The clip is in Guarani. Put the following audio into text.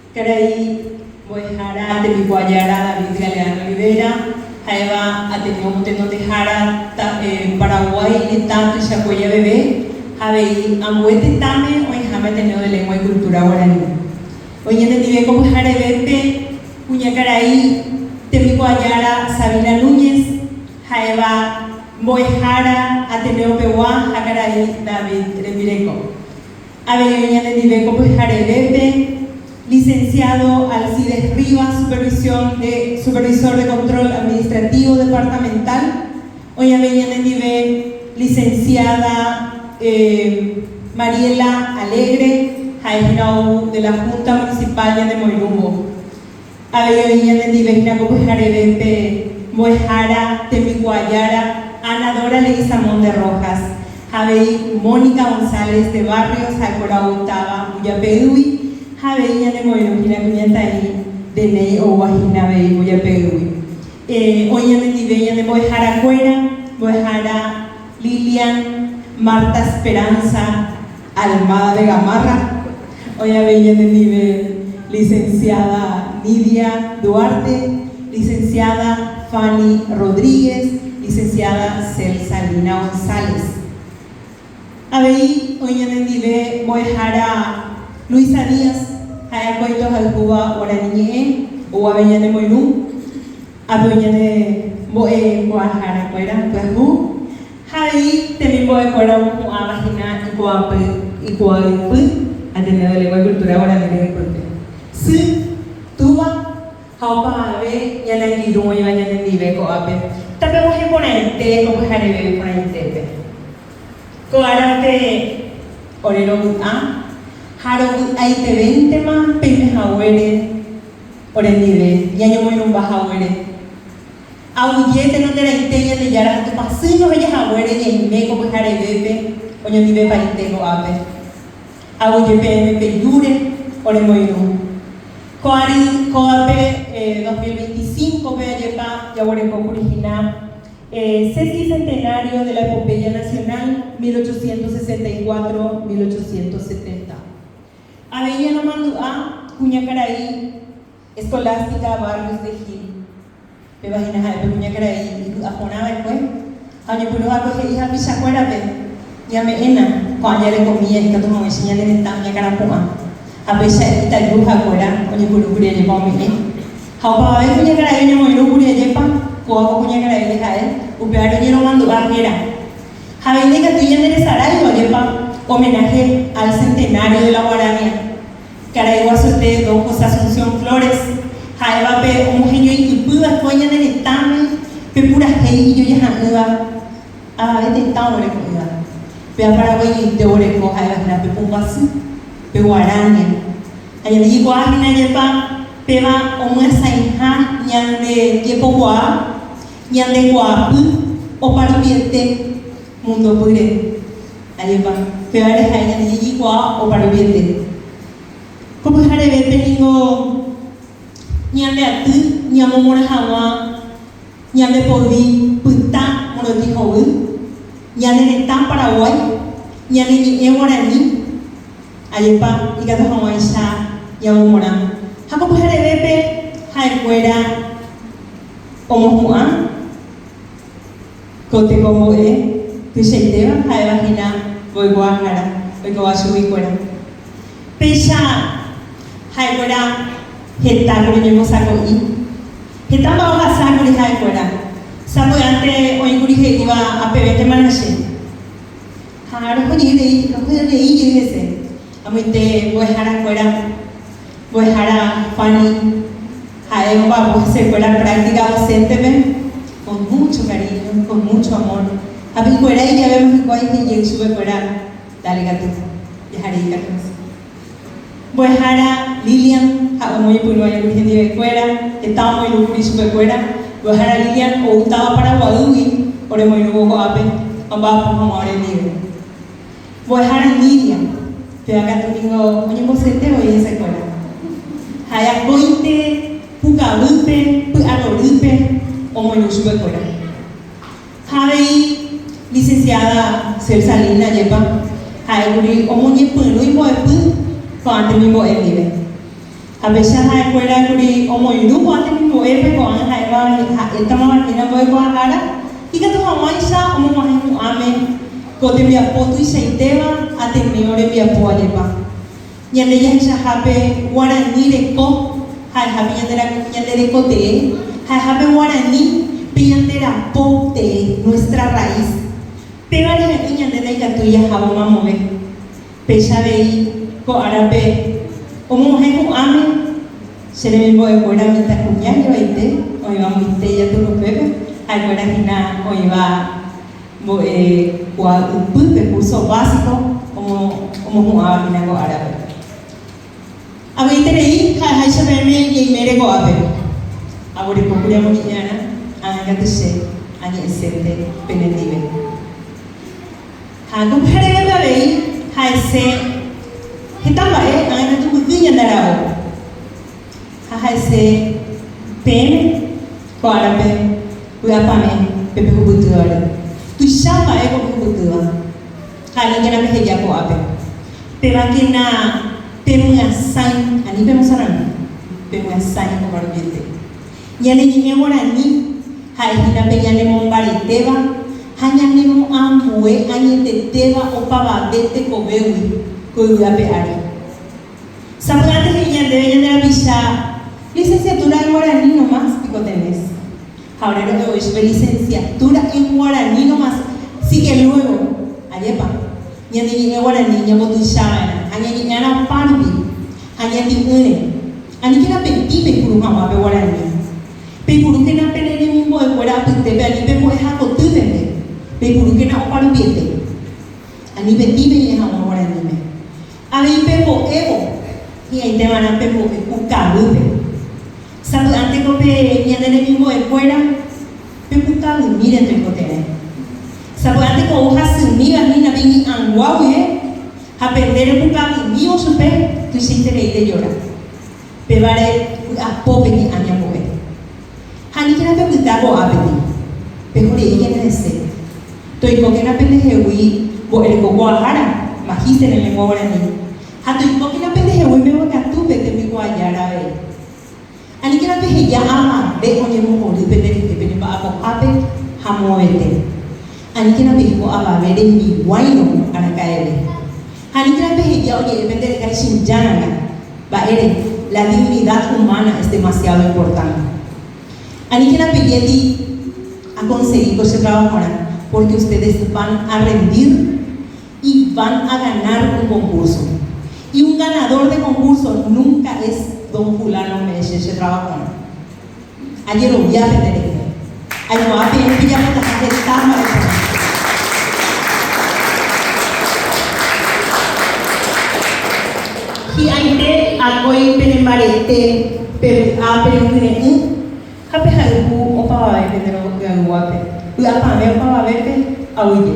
Karai mbo'ehára tembikuaajára David Galeano Olivera, ha'éva Ateneo motenondehára Paraguái retã tuichakue javeve ha avei ambue tetãme oĩháme Ateneo de Lengua y Cultura Guarani. Oĩ ñanendive ko pyharevépe kuñakarai tembikuaajára Sabina Núñez, ha'éva mbo'ehára Ateneo pegua ha karai David rembireko. Avei oĩ ñanendive ko pyharevépe, Licenciado Alcides Rivas, Supervisión de Supervisor de Control Administrativo Departamental, oĩ avei ñanendive Licenciada Mariela Alegre, ha'e hína ou de la Junta Municipal ñanemoirũvo. Avei oĩ ñanendive hína ko pyharevépe mbo'ehára, tembikuaajára, Ana Dora Leguizamón de Rojas, ha avei Mónica González de Barrios ha'ekuéra ou táva Mbujapeýgui, ha avei ñanemoirũ hína kuñataĩ Deney oúva hína avei Mbujapeýgui. Oĩ ñanendive ñane mbo'eharakuéra, mbo'ehára Lilian Marta Esperanza Almada de Gamarra, oĩ avei ñanendive Licenciada Nidia Duarte, Licenciada Fanny Rodríguez, Licenciada Celsa Lina González. Avei oĩ ñanendive mbo'ehára Luisa Díaz, ha'e akóinte ohayhúva guarani ñe'ẽ, ou avei ñanemoirũ, ápe oĩ ñane mbo'ekuaaharakuéra pyahu, Ha avei temimbo'ekuéra omohu'ãva hína ikuaapy ikuaaypy Ateneo de Lengua y Cultura Guarani ryepýpe. Sy, túva ha opavave ñane angirũ oĩva ñanendive ko'ápe, tapeguahẽ porãite ko pyhareve porãitépe. Ko árape ore rovy'a ha rovy'aitevéntema peime haguére orendive, ñañomoirũmba haguére. Aguyje tenonderãite Ñandejára ha Tupãsy ñoheja haguére ñaime ko pyharevépe oñondivepaite ko'ápe. Aguyje peẽme pejúre oremoirũ. Ko ary kóvape 2025-pe ajépa jaguerekókuri hína Sesquicentenario de la Epopeya Nacional 1864-1870. Avei ñaromandu'a kuñakarai Escolástica Barrios de Gil, péva hína ha'e pe kuñakarai ipy'a porã va'ekue, ha oñepyrũ va'ekue he'i hapichakuérape, Ñame'ẽna ko'ã jarekomía ikatu hag̃uáicha ñane retã oñakãrapu'ã. Ha péicha itaju ha'ekuéra oñepyrũ kuri ajépa ome'ẽ. Ha opavave kuñakarai oñemoirũ kuri ajépa, kóva ko kuñakaraíre ha'e, upévare oñeromandu'a héra. Ha avei ndaikatúi ñanderesaráiva ajépa homenaje al centenario de la Guarania. Karai guasuete don José Asunción Flores, ha'éva pe omoheñói ypy va'ekue ñane retãme pe purahéi ijojaha'ỹva avave tetã oguereko'ỹva. Péva paraguayoite oguereko ha'éva hína pe pumbasy, pe guarania. Ha ñande jaikuaa hína jepa péva omyasãiha ñande jepokuaa, ñande kuaapy oparupiete mundopýre. Ajépa, pévare ha'e ñande jejekuaa oparupiete. Ko pyharevépe ningo ñande aty ñamomorã hag̃ua ñande poyvi pytã morotĩ hovy, ñane retã Paraguái, ñane ñe'ẽ guarani, ajépa ikatu hag̃uáicha ñamomorã. Ha ko pyharevépe ha'ekuéra omohu'ã. Ko tekombo'e tuichaitéva ha'éva hína mboykuaahára oikóva chuguikuéra. Péicha ha'ekuéra hetákuri oñembosako'i. Heta mba'e ohasákuri ha'ekuéra. Sapy'ánte oĩkuri he'íva apevéntema la che. Ha roho jey rei, roho rei jey hese. Amoite mbo'eharakuéra, mbo'ehára Fanny ha'e omba'apo hesekuéra práctica docente-pe, con mucho cariño, con mucho amor. Ha pe ikuerái javéma hikuái he'i jey chupekuéra, Dale katu, jaharei katu hese. Mbo'ehára Lilian ha'e omoñepyrũ añakuri hendivekuéra, heta omoirũkuri chupekuéra. Mbo'ehára Lilian ou táva Paraguaýgui oremoirũvo ko'ápe ha omba'apo hag̃ua orendive. Mbo'ehára Nidia, péva katu ningo oñembosete voi hesekuéra. Ha'e akóinte pukavýpe, py'arorýpe omoirũ chupekuéra. Ha avei Licenciada Celsa Lina jepa ha'ékuri omoñepyrũ imbo'epy ko'ã temimbo'e ndive. Ha péicha ha'ekuéra kuri omoirũ ko'ã temimbo'épe ko'ág̃a ha'éva ha'étamava hína mbo'ekuaahára, ikatu hag̃uáicha omog̃uahẽ hu'ãme ko tembiapo tuichaitéva Ateneo rembiapo ajepa. Ñande jahechahápe guarani reko ha'ehápe ñande reko tee, ha'ehápe guarani pe ñande rapo tee, nuestra raíz. Péva rehe'ỹ ñande ndaikatúi jahávo mamove. Péicha avei ko árape omog̃uahẽ hu'ãme che remimbo'ekuéra mitãkuña joaite oĩva Moisés Jaturupépe, ha'ekuéra hína oĩva mbo'ekuaa ypýpe curso básico omohu'ãva hína ko árape. Avy'aiterei ha'eháicha peẽme ñaimére ko'ápe. Aguerekókuri amoñe'ẽarã ág̃a katu che añe'ẽsénte penendive. Ha ko pyharevépe avei ha'ese heta mba'e ág̃a katu mbyky ñande aravo. Ha ha'ese peẽme ko árape vy'apavẽ pe pehupytývare. Tuicha mba'e ko pehupytýva, ha aníkena peheja ko'ápe. Pévakena pemyasãi, ani pemosarãmi, pemyasãi oparupiete. Ñane ñe'ẽ guarani ha'e hína pe ñanemombaretéva ha ñanemoambue añetetéva opavave tekovégui ko yvy ape ári. Sapy'ánte he'i ñandéve ñande rapicha, Licenciatura en guaraní nomás piko tenés. Ha ore ro'e voi chupe licenciatura en guaraní nomás, si que luego, ajépa, ñane ñe'ẽ guarani ñambotuicha va'erã ha ñañe'ẽarã opa rupi ha ñati'ỹre. Aníkena petĩ peipuru hag̃ua pe guarani. Peipurúkena pene remimbo'ekuéra apytépe ani pembo'eha kotýpente, peipurúkena opa rupiete. Ani petĩ peñe'ẽ hag̃ua guaraníme. Avei pembo'évo, hi'ãite va'erã pembo'e pukavýpe. Sapy'ánteko pe ñane remimbo'ekuéra pepukavymi retekotevẽ. Sapy'ánteko ou hasymíva hína pe iñe'ãngua guive ha pende repukavymívo chupe tuichaiterei rejora. Pévare vy'apópe ñe'ã ñambo'e. Ha aníkena pepyta ko'ápeti, peho reíkena hese. Toikókena pendehegui mbo'erekokuaahára, magíster en lengua guarani, ha toikókena pendehegui mbeguekatúpe tembikuaajára avei. Aníkena peheja avave oñembohory penderehe pene mba'apohápe ha moõvete. Aníkena peiko avave rembiguáirõ araka'eve. Ha aníkena peheja oje'e penderehe chinjáranga. Mba'ére? La dignidad humana es demasiado importante. Aníkena pejéti akonsegi ko che travahorã, porque ustedes van a rendir y van a ganar un concurso. Y un ganador de concurso nunca es don fulano ome'ẽ che che travahorã. Ajerovia pende rehe. Aikuaa peẽ pejapotaha heta mba'e porã. Hi'ãite akói penembarete, pevy'a, penekyre'ỹ ha pehayhu opavave pende rovy'ayguápe. Vy'apavẽ opavavépe, aguyje.